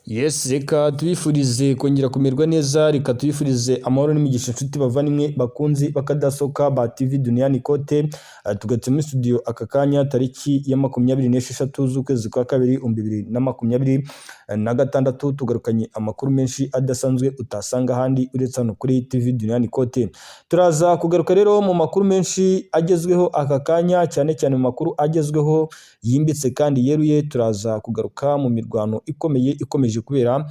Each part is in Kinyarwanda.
Yes, reka tubifurize kongera kumererwa neza, reka tubifurize amahoro n'imigisha, inshuti bavandimwe bakunzi bakadasohoka ba TV Duniani Kote. Tugatse muri studio aka kanya tariki ya 26 z'ukwezi kwa kabiri 2026, tugarukanye amakuru menshi adasanzwe utasanga ahandi uretse hano kuri TV Duniani Kote. Turaza kugaruka rero mu makuru menshi agezweho aka kanya, cyane cyane mu makuru agezweho yimbitse kandi yeruye. Turaza kugaruka mu mirwano ikomeye ikomeje kubera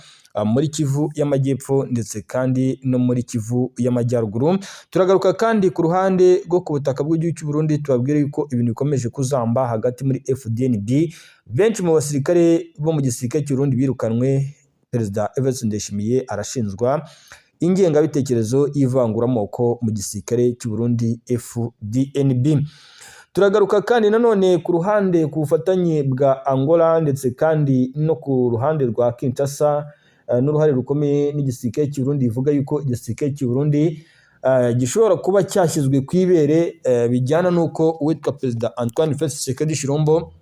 muri Kivu y'Amajyepfo ndetse kandi no muri Kivu y'Amajyaruguru. Turagaruka kandi ku ruhande rwo ku butaka bw'igihugu cy'u Burundi, tubabwire yuko ibintu bikomeje kuzamba hagati muri FDNB. Benshi mu basirikare bo mu gisirikare cy'u Burundi birukanwe. Perezida Evariste Ndayishimiye arashinjwa ingengabitekerezo y'ivanguramoko mu gisirikare cy'u Burundi FDNB. Turagaruka kandi nanone ku ruhande ku bufatanye bwa Angola ndetse kandi no ku ruhande rwa Kinshasa, n'uruhare rukomeye n'igisirikare cy'u Burundi, bivuga yuko igisirikare cy'u Burundi gishobora kuba cyashyizwe ku ibere, bijyana n'uko uwitwa Perezida Antoine Felix Tshisekedi Tshilombo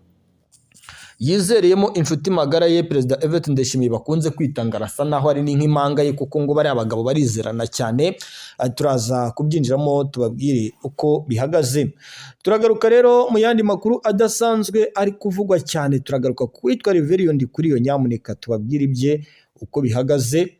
yizereyemo inshuti magara ye Perezida Evariste Ndayishimiye bakunze kwita ngo arasa naho ari nk'impanga ye, kuko ngo bariya abagabo barizerana cyane. Turaza kubyinjiramo tubabwire uko bihagaze. Turagaruka rero mu yandi makuru adasanzwe ari kuvugwa cyane. Turagaruka ku witwa Reverien Ndikuriyo, nyamuneka tubabwire ibye uko bihagaze.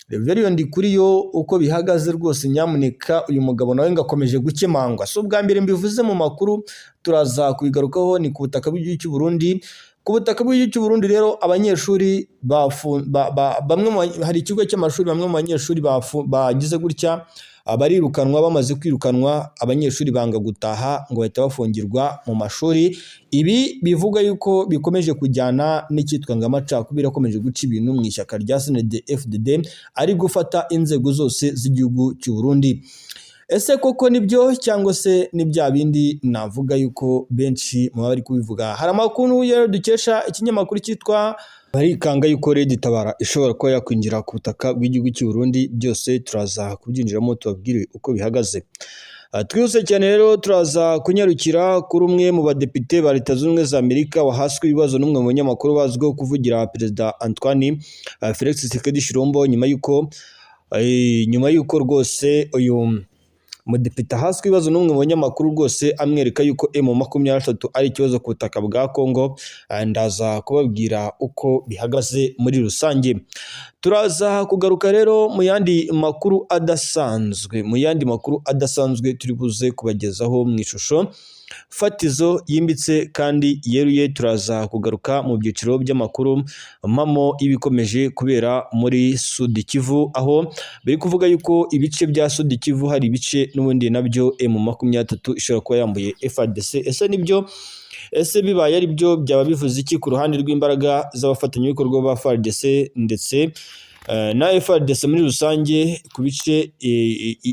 Reverien Ndikuriyo uko bihagaze rwose, nyamuneka, uyu mugabo nawe ngo akomeje gukemangwa. Si ubwa mbere mbivuze mu makuru, turaza kubigarukaho. Ni ku butaka bw'igihugu cy'u Burundi. Ku butaka bw'igihugu cy'u Burundi rero, abanyeshuri bamwe hari ikigo cy'amashuri, bamwe mu banyeshuri bagize gutya barirukanwa. Bamaze kwirukanwa, abanyeshuri banga gutaha, ngo bahita bafungirwa mu mashuri. Ibi bivuga yuko bikomeje kujyana n'icyitwa ngo amacakubiri akomeje guca ibintu mu ishyaka rya CNDD FDD, ari gufata inzego zose z'igihugu cy'u Burundi. Ese koko nibyo, cyangwa se ni bya bindi navuga yuko benshi mu bari kubivuga? Hari amakuru rero dukesha ikinyamakuru cyitwa barikanga yuko Red Tabara ishobora kuba yakwinjira ku butaka bw'igihugu cy'u Burundi. Byose turaza kubyinjiramo tubabwire uko bihagaze. Twihuse cyane rero, turaza kunyarukira kuri umwe mu badepite ba Leta Zunze Ubumwe za Amerika wahaswe ibibazo n'umwe mu banyamakuru bazwiho kuvugira Perezida Antoine Felix Tshisekedi Tshilombo, nyuma y'uko rwose uyu mudepite ahaswe ibibazo n'umwe mu banyamakuru rwose, amwereka yuko M23 ari ikibazo ku butaka bwa Congo. Ndaza kubabwira uko bihagaze muri rusange. Turaza kugaruka rero mu yandi makuru adasanzwe, mu yandi makuru adasanzwe turi buze kubagezaho mu ishusho fatizo yimbitse kandi yeruye. Turaza kugaruka mu byiciro by'amakuru mpamo y'ibikomeje kubera muri Sud Kivu, aho biri kuvuga yuko ibice bya Sud Kivu hari ibice n'ubundi nabyo M23 ishobora kuba yambuye FARDC. Ese nibyo? Ese bibaye ari byo, byaba bivuze iki ku ruhande rw'imbaraga z'abafatanyabikorwa ba FARDC ndetse na FARDC muri rusange ku bice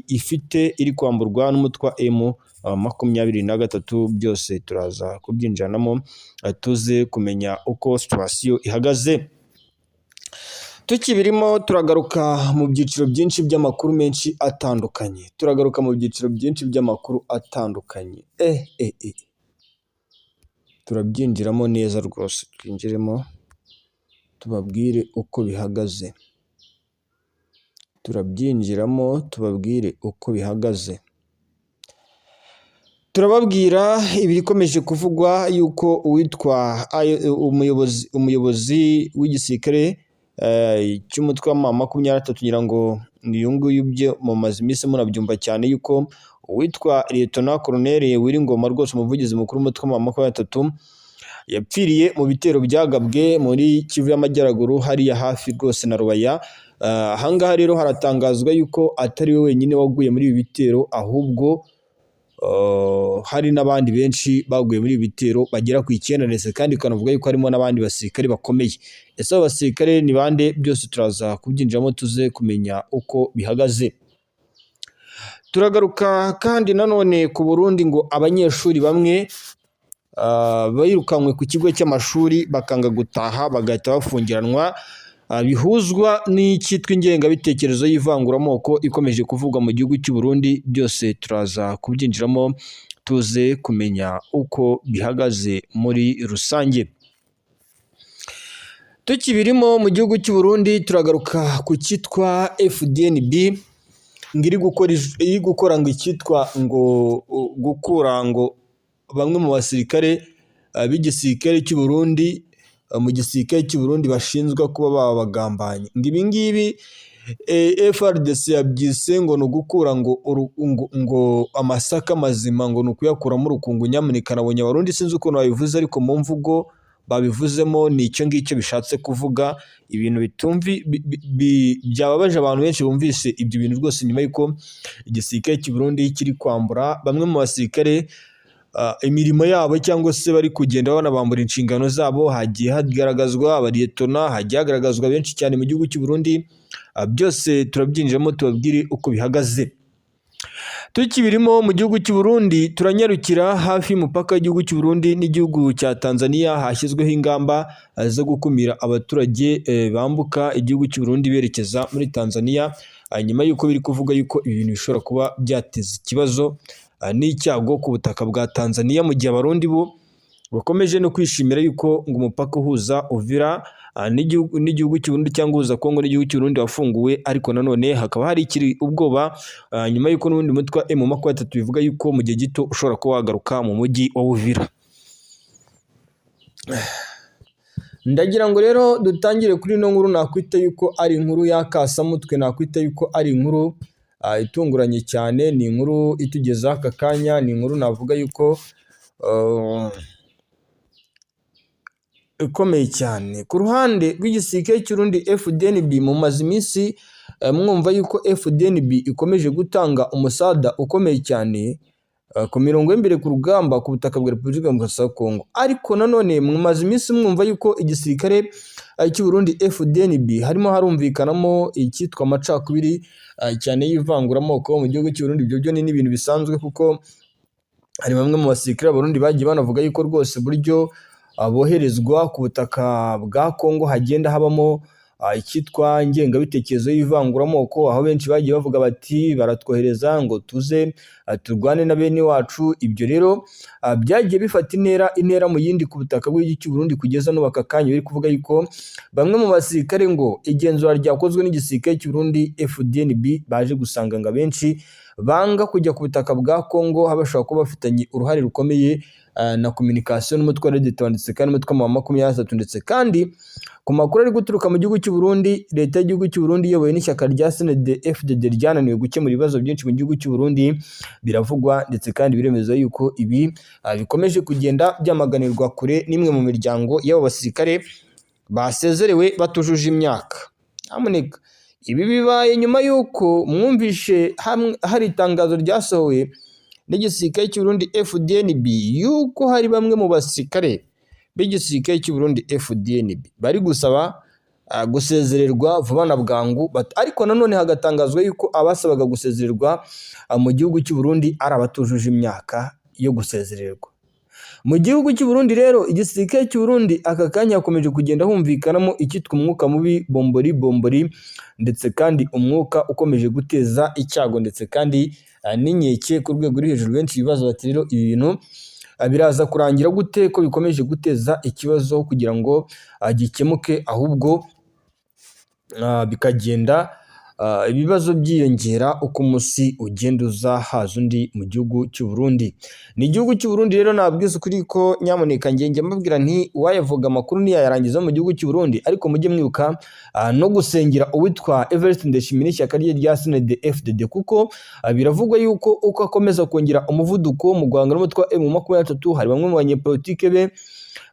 ifite iri kwamburwa n'umutwe wa M23? Byose turaza kubyinjiranamo, tuze kumenya uko situation ihagaze. Tukibirimo, turagaruka mu byiciro byinshi by'amakuru menshi atandukanye. Turagaruka mu byiciro byinshi by'amakuru atandukanye. Turabyinjiramo neza rwose, twinjiremo tubabwire uko bihagaze. Turabyinjiramo tubabwire uko bihagaze. Turababwira ibikomeje kuvugwa yuko uwitwa umuyobozi w'igisirikare cy'umutwe wa M23, ngira ngo uyu nguyu byo mumaze iminsi munabyumva cyane, yuko uwitwa Lieutenant Colonel Willy Ngoma rwose, umuvugizi mukuru w'umutwe wa M23, yapfiriye mu bitero byagabwe muri Kivu y'Amajyaruguru, hariya hafi rwose na Rubaya. Ahangaha rero haratangazwa yuko atari we wenyine waguye muri ibi bitero, ahubwo hari n'abandi benshi baguye muri ibi bitero bagera ku 9, ndetse kandi ikanavuga yuko harimo n'abandi basirikare bakomeye. Ese abo basirikare ni bande? Byose turaza kubyinjiramo tuze kumenya uko bihagaze. Turagaruka kandi nanone ku Burundi, ngo abanyeshuri bamwe birukanywe ku kigo cy'amashuri bakanga gutaha, bagahita bafungiranwa, bihuzwa n'icyitwa ingengabitekerezo y'ivanguramoko ikomeje kuvugwa mu gihugu cy'u Burundi. Byose turaza kubyinjiramo tuze kumenya uko bihagaze muri rusange. Tukibirimo mu gihugu cy'u Burundi, turagaruka ku cyitwa FDNB ngo iri gukora ngo icyitwa ngo gukura ngo bamwe mu basirikare b'igisirikare cy'u Burundi mu gisirikare cy'u Burundi bashinjwa kuba baba abagambanyi. Ngo ibi ngibi FARDC yabyise ngo ni ugukura ngo amasaka mazima, ngo ni ukuyakuramo urukungu. Nyamuneka, nabonye Abarundi, sinzi ukuntu babivuze, ariko mu mvugo babivuzemo ni icyo ngicyo bishatse kuvuga. Ibintu bitumvi byababaje abantu benshi bumvise ibyo bintu rwose, nyuma y'uko igisirikare cy'u Burundi kiri kwambura bamwe mu basirikare imirimo yabo, cyangwa se bari kugenda banabambura inshingano zabo. Hagiye hagaragazwa abariyetona, hagiye hagaragazwa benshi cyane mu gihugu cy'u Burundi. Byose turabyinjiramo, tubabwire uko bihagaze. Tukibirimo mu gihugu cy'u Burundi, turanyarukira hafi y'umupaka w'igihugu cy'u Burundi n'igihugu cya Tanzania. Hashyizweho ingamba zo gukumira abaturage bambuka igihugu cy'u Burundi berekeza muri Tanzania, nyuma y'uko biri kuvuga yuko ibi bintu bishobora kuba byateza ikibazo n'icyago ku butaka bwa Tanzania, mu gihe Abarundi bo bakomeje no kwishimira yuko ngo umupaka uhuza Uvira n'igihugu cy'u Burundi cyangwa uhuza Kongo n'igihugu cy'u Burundi wafunguwe. Ariko nanone hakaba hari ikiri ubwoba, nyuma y'uko n'ubundi mutwe wa M23 bivuga yuko mu gihe gito ushobora kuba wagaruka mu mujyi wa Uvira. Ndagira ngo rero dutangire kuri ino nkuru nakwita yuko ari inkuru y'akasamutwe, nakwita yuko ari inkuru itunguranye cyane. Ni inkuru itugezaho aka kanya, ni inkuru navuga yuko ikomeye cyane. Ku ruhande rw'igisirikare cy'Urundi FDNB, mumaze iminsi mwumva yuko FDNB ikomeje gutanga umusada ukomeye cyane ku mirongo y'imbere ku rugamba ku butaka bwa Repubulika Demokarasi ya Kongo. Ariko nanone mumaze iminsi mwumva yuko igisirikare cy'u Burundi FDNB harimo harumvikanamo icyitwa amacakubiri cyane y'ivanguramoko mu gihugu cy'u Burundi. Ibyo byo ni n'ibintu bisanzwe, kuko hari bamwe mu basirikare b'Abarundi bagiye banavuga yuko rwose uburyo boherezwa ku butaka bwa Kongo hagenda habamo icyitwa ingengabitekerezo y'ivanguramoko, aho benshi bagiye bavuga bati: "Baratwohereza ngo tuze turwane na bene wacu." Ibyo rero byagiye bifata intera mu yindi ku butaka bw'igihugu cy'u Burundi, kugeza n'ubu aka kanya biri kuvuga yuko bamwe mu basirikare ngo igenzura ryakozwe n'igisirikare cy'u Burundi FDNB baje gusanga ngo abenshi banga kujya ku butaka bwa Kongo bashobora kuba bafitanye uruhare rukomeye na communication n'umutwe wa RED ndetse kandi n'umutwe wa 23. Ndetse kandi ku makuru ari guturuka mu gihugu cy'u Burundi, leta y'igihugu cy'u Burundi iyobowe n'ishyaka rya CNDD FDD ryananiwe gukemura ibibazo byinshi mu gihugu cy'u Burundi, biravugwa ndetse kandi biremeza yuko ibi bikomeje kugenda byamaganirwa kure n'imwe mu miryango y'abo basirikare basezerewe batujuje imyaka. Nyamuneka, ibi bibaye nyuma y'uko mwumvishe hari itangazo ryasohowe n'igisirikare cy'u Burundi FDNB yuko hari bamwe mu basirikare b'igisirikare cy'u Burundi FDNB bari gusaba gusezererwa vuba na bwangu, ariko nanone hagatangazwa yuko abasabaga gusezererwa mu gihugu cy'u Burundi ari abatujuje imyaka yo gusezererwa. Mu gihugu cy'u Burundi rero, igisirikare cy'u Burundi aka kanya hakomeje kugenda humvikanamo icyitwa umwuka mubi bombori bombori, ndetse kandi umwuka ukomeje guteza icyago ndetse kandi n'inkeke ku rwego ruri hejuru. Benshi bibaza bati: "Rero ibi bintu biraza kurangira gute, ko bikomeje guteza ikibazo kugira ngo gikemuke, ahubwo bikagenda ibibazo byiyongera uko umunsi ugenda uza haza undi mu gihugu cy'u Burundi?" Ni igihugu cy'u Burundi rero, nabwiza ukuri ko nyamuneka njye mbabwira nti uwayavuga amakuru ntiyayarangiza mu gihugu cy'u Burundi. Ariko mujye mwibuka no gusengera uwitwa Evariste Ndayishimiye n'ishyaka rye rya CNDD FDD, kuko biravugwa yuko uko akomeza kongera umuvuduko mu guhangana n'umutwe wa M23, hari bamwe mu banyepolitike be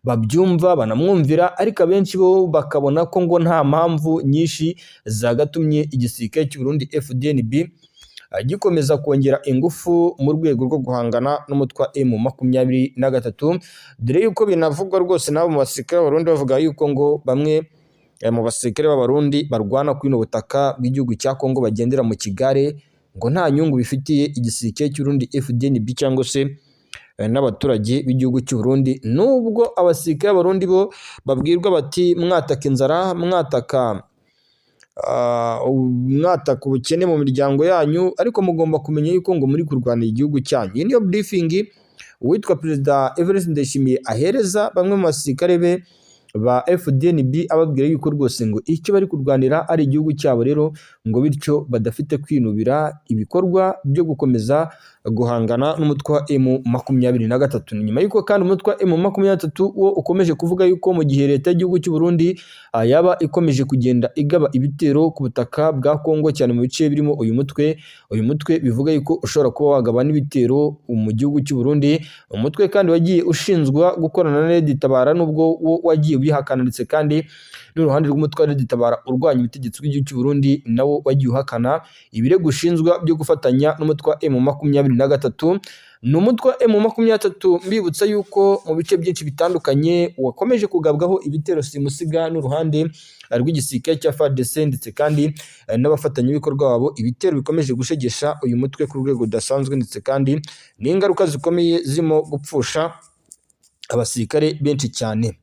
babyumva banamwumvira, ariko abenshi bo bakabona ko ngo nta mpamvu nyinshi zagatumye igisirikare cy'u Burundi FDNB gikomeza kongera ingufu mu rwego rwo guhangana n'umutwe wa M23, dore yuko binavugwa rwose n'abo mu basirikare b'Abarundi bavuga yuko ngo bamwe mu basirikare b'Abarundi barwana kuri buno butaka bw'igihugu cya Kongo bagendera mu kigare, ngo nta nyungu bifitiye igisirikare cy'u Burundi FDNB cyangwa se n'abaturage b'igihugu cy'u Burundi, nubwo abasirikare b'Abarundi bo babwirwa bati: "Mwataka inzara, mwataka ubukene mu miryango yanyu, ariko mugomba kumenya yuko ngo muri kurwanira igihugu cyanyu." Iyi niyo briefing uwitwa Perezida Evariste Ndayishimiye ahereza bamwe mu basirikare be. ba FDNB, ababwira yuko rwose ngo icyo bari kurwanira ari igihugu cyabo, rero ngo bityo badafite kwinubira ibikorwa byo gukomeza guhangana n'umutwe wa M23. Ni nyuma y'uko kandi umutwe wa M23 wo ukomeje kuvuga yuko mu gihe leta y'igihugu cy'u Burundi yaba ikomeje kugenda igaba ibitero ku butaka bwa Kongo, cyane mu bice birimo uyu mutwe bivuga yuko ushobora kuba wagaba n'ibitero mu gihugu cy'u Burundi. Umutwe kandi wagiye ushinzwa gukorana na Red Tabara, nubwo wo wagiye ubihakana, ndetse kandi n'uruhande rw'umutwe wa Red Tabara urwanya ubutegetsi bw'igihugu cy'u Burundi nawo wagiye uhakana ibirego ushinzwa byo gufatanya n'umutwe wa M23. Ni umutwe wa M23, mbibutsa yuko mu bice byinshi bitandukanye wakomeje kugabwaho ibitero simusiga n'uruhande rw'igisirikare cya FARDC, ndetse kandi n'abafatanyabikorwa babo, ibitero bikomeje gushegesha uyu mutwe ku rwego rudasanzwe, ndetse kandi n'ingaruka zikomeye zirimo gupfusha abasirikare benshi cyane.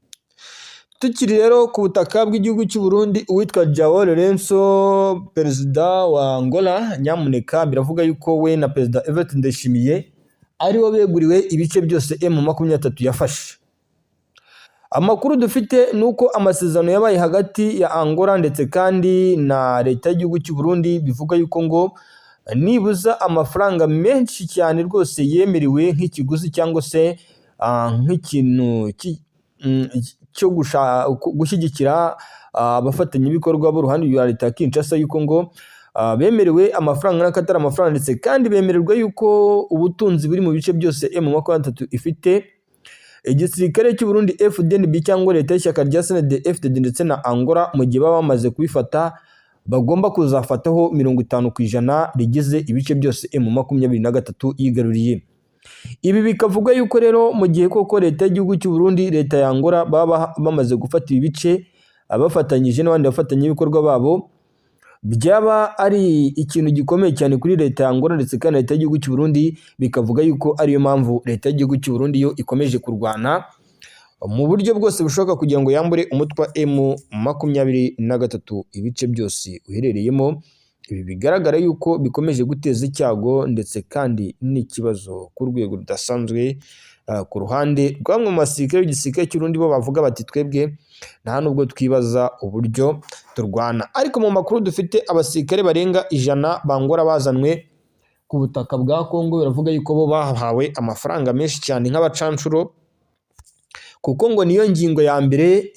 Tukiri rero ku butaka bw'igihugu cy'u Burundi, uwitwa João Lourenço, perezida wa Angola, nyamuneka biravuga yuko we na Perezida Evariste Ndayishimiye aribo beguriwe ibice byose M23 yafashe. Amakuru dufite ni uko amasezerano yabaye hagati ya Angola ndetse kandi na leta y'igihugu cy'u Burundi, bivuga yuko ngo nibuza amafaranga menshi cyane rwose yemerewe nk'ikiguzi cyangwa se nk'ikintu cyo gushyigikira abafatanyabikorwa b'uruhande rwa leta ya Kinshasa, yuko ngo bemerewe amafaranga n'akatari amafaranga, ndetse kandi bemererwa yuko ubutunzi buri mu bice byose M23 ifite, igisirikare cy'u Burundi FDNB cyangwa leta y'ishyaka rya CNDD-FDD ndetse na Angola, mu gihe baba bamaze kubifata, bagomba kuzafataho 50% rigize ibice byose M23 yigaruriye. Ibi bikavuga yuko rero mu gihe koko leta y'igihugu cy'u Burundi, leta ya Angola baba bamaze gufata ibi bice bafatanyije n'abandi bafatanyabikorwa babo, byaba ari ikintu gikomeye cyane kuri leta ya Angola ndetse kandi leta y'igihugu cy'u Burundi. Bikavuga yuko ariyo mpamvu leta y'igihugu cy'u Burundi yo ikomeje kurwana mu buryo bwose bushoboka kugira ngo yambure umutwe wa M23 ibice byose uherereyemo. Ibi bigaragara yuko bikomeje guteza icyago ndetse kandi n'ikibazo ku rwego rudasanzwe ku ruhande rwa bamwe mu basirikare b'igisirikare cy'u Burundi, bo bavuga bati: "Twebwe nta nubwo twibaza uburyo turwana." Ariko mu makuru dufite, abasirikare barenga 100 b'Angola bazanwe ku butaka bwa Kongo, biravuga yuko bo bahawe amafaranga menshi cyane nk'abacanshuro, kuko ngo niyo ngingo ya mbere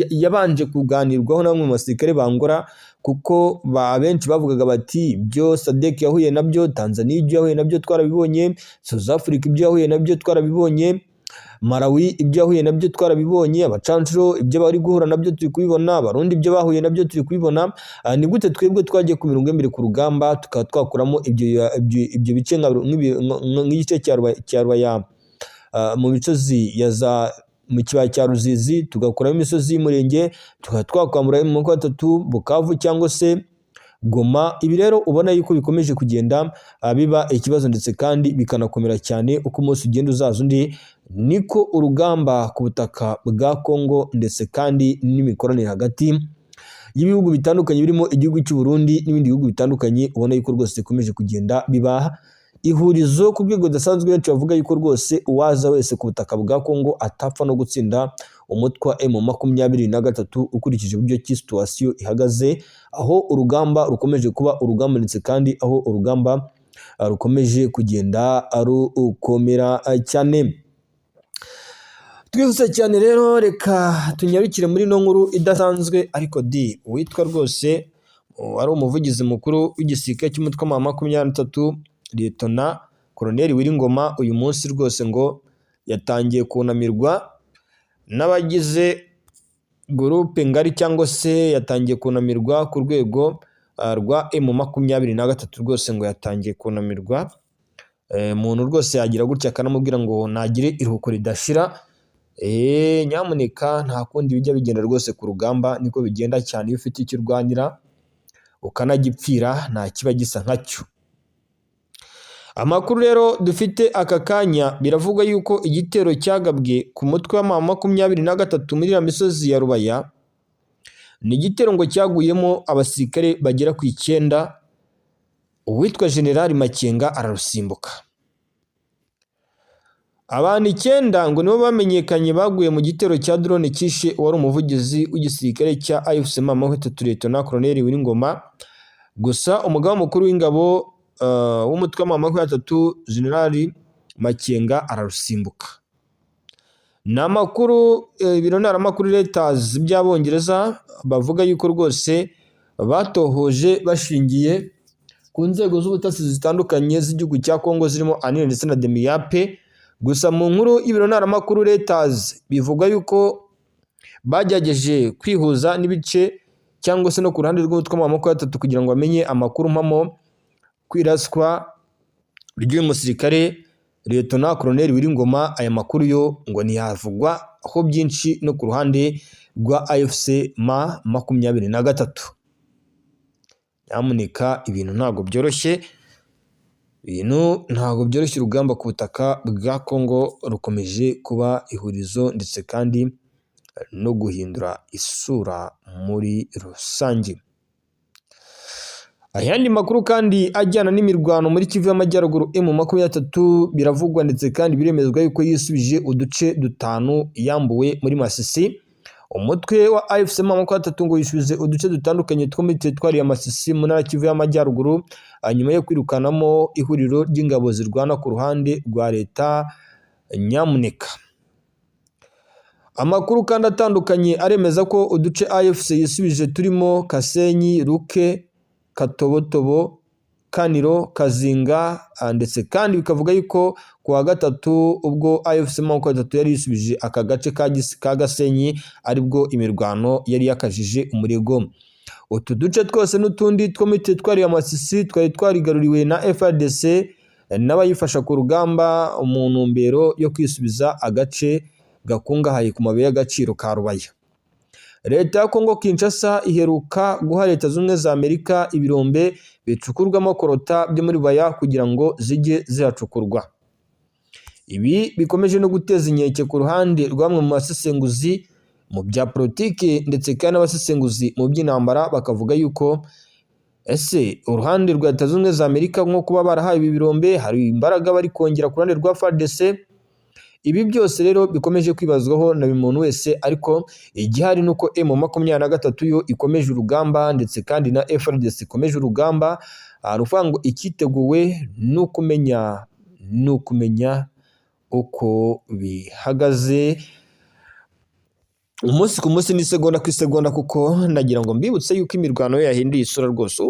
yabanje kuganirwaho na bamwe mu basirikare b'Angola, kuko abenshi bavugaga bati: "Ibyo SADC yahuye nabyo, Tanzania ibyo yahuye nabyo twarabibonye, South Africa ibyo yahuye nabyo twarabibonye, Malawi ibyo yahuye nabyo twarabibonye, abacanshuro ibyo bari guhura nabyo turi kubibona, Abarundi ibyo bahuye nabyo turi kubibona. Ni gute twebwe twagiye ku mirongo y'imbere ku rugamba tukaba twakuramo ibyo bice nk'igice cya Rubaya mu misozi ya za mu kibaya cya Ruzizi, tugakuramo imisozi y'Umurenge, tukaba twakwambura M23 Bukavu cyangwa se Goma?" Ibi rero ubona yuko bikomeje kugenda biba ikibazo, ndetse kandi bikanakomera cyane. Uko umunsi ugenda uzaza undi, niko urugamba ku butaka bwa Kongo ndetse kandi n'imikoranire hagati y'ibihugu bitandukanye birimo igihugu cy'u Burundi n'ibindi bihugu bitandukanye, ubona yuko rwose bikomeje kugenda biba ihurizo ku rwego rudasanzwe. Benshi bavuga yuko rwose uwaza wese ku butaka bwa Kongo atapfa no gutsinda umutwe wa M23, ukurikije uburyo ki situation ihagaze, aho urugamba rukomeje kuba urugamba, ndetse kandi aho urugamba rukomeje kugenda rukomera cyane. Twihuse cyane rero, reka tunyarukire muri ino nkuru idasanzwe. Ariko di uwitwa rwose wari umuvugizi mukuru w'igisirikare cy'umutwe wa 23, Liyetona Koloneli Willy Ngoma, uyu munsi rwose ngo yatangiye kunamirwa n'abagize groupe ngari, cyangwa se yatangiye kunamirwa ku rwego rwa M23. Rwose ngo yatangiye kunamirwa, umuntu rwose yagira gutya akanamubwira ngo nagire iruhuko ridashira. Nyamuneka, nta kundi bijya bigenda rwose ku rugamba, niko bigenda cyane. Iyo ufite icyo urwanira ukanagipfira, nta kiba gisa nkacyo. Amakuru rero dufite aka kanya, biravugwa yuko igitero cyagabwe ku mutwe wa 23 muri iriya misozi ya Rubaya, ni igitero ngo cyaguyemo abasirikare bagera ku 9, uwitwa Generali Makenga ararusimbuka. Abantu 9 ngo nibo bamenyekanye baguye mu gitero cya drone cyishe uwari umuvugizi w'igisirikare cya AFC M23, Lieutenant Colonel Willy Ngoma. Gusa umugaba mukuru w'ingabo w'umutwe wa M23, General Makenga, ararusimbuka. Ni amakuru ibiro ntaramakuru Reuters by'Abongereza bavuga yuko rwose batohoje bashingiye ku nzego z'ubutasi zitandukanye z'igihugu cya Congo, zirimo ANR ndetse na DEMIAP. Gusa mu nkuru y'ibiro ntaramakuru Reuters bivuga yuko bagerageje kwihuza n'ibice cyangwa se no ku ruhande rw'umutwe wa 23 kugira ngo bamenye amakuru mpamo ku iraswa ry'uyu musirikare Lieutenant Colonel Willy Ngoma. Aya makuru yo ngo ntiyavugwa ho byinshi no ku ruhande rwa AFC M23. Nyamuneka, ibintu ntabwo byoroshye, ibintu ntabwo byoroshye. Urugamba ku butaka bwa Congo rukomeje kuba ihurizo ndetse kandi no guhindura isura muri rusange. Ayandi makuru kandi ajyana n'imirwano muri Kivu y'Amajyaruguru, M23 biravugwa ndetse kandi biremezwa yuko yisubije uduce dutanu yambuwe muri Masisi. Umutwe wa AFC M23 ngo yisubize uduce dutandukanye two muri teritwari ya Masisi mu ntara Kivu y'Amajyaruguru, nyuma yo kwirukanamo ihuriro ry'ingabo zirwana ku ruhande rwa leta. Nyamuneka, amakuru kandi atandukanye aremeza ko uduce AFC yisubije turimo Kasenyi, Ruke, Katobotobo, Kaniro, Kazinga, ndetse kandi bikavuga yuko ku wa gatatu ubwo AFC 23 yari yisubije aka gace ka Gasenyi, aribwo imirwano yari yakajije umurego. Utu duce twose n'utundi two muri teritwari ya Masisi twari twarigaruriwe na FARDC n'abayifasha ku rugamba mu ntumbero yo kwisubiza agace gakungahaye ku mabuye y'agaciro ka Rubaya. Leta ya Congo Kinshasa iheruka guha Leta Zunze Ubumwe za Amerika ibirombe bicukurwamo coltan byo muri Rubaya kugira ngo zijye zihacukurwa. Ibi bikomeje no guteza inkeke ku ruhande rwa bamwe mu basesenguzi mu bya politiki ndetse kandi n'abasesenguzi mu by'intambara, bakavuga yuko ese uruhande rwa Leta Zunze Ubumwe za Amerika nko kuba barahawe ibi birombe, hari imbaraga bari kongera ku ruhande rwa FARDC? Ibi byose rero bikomeje kwibazwaho na buri muntu wese, ariko igihari ni uko M23 yo ikomeje urugamba ndetse kandi na FARDC ikomeje urugamba. Ni ukuvuga ngo icyiteguwe ni ukumenya uko bihagaze umunsi ku munsi n'isegonda ku isegonda, kuko nagira ngo mbibutse yuko imirwano yo yahinduye isura rwose.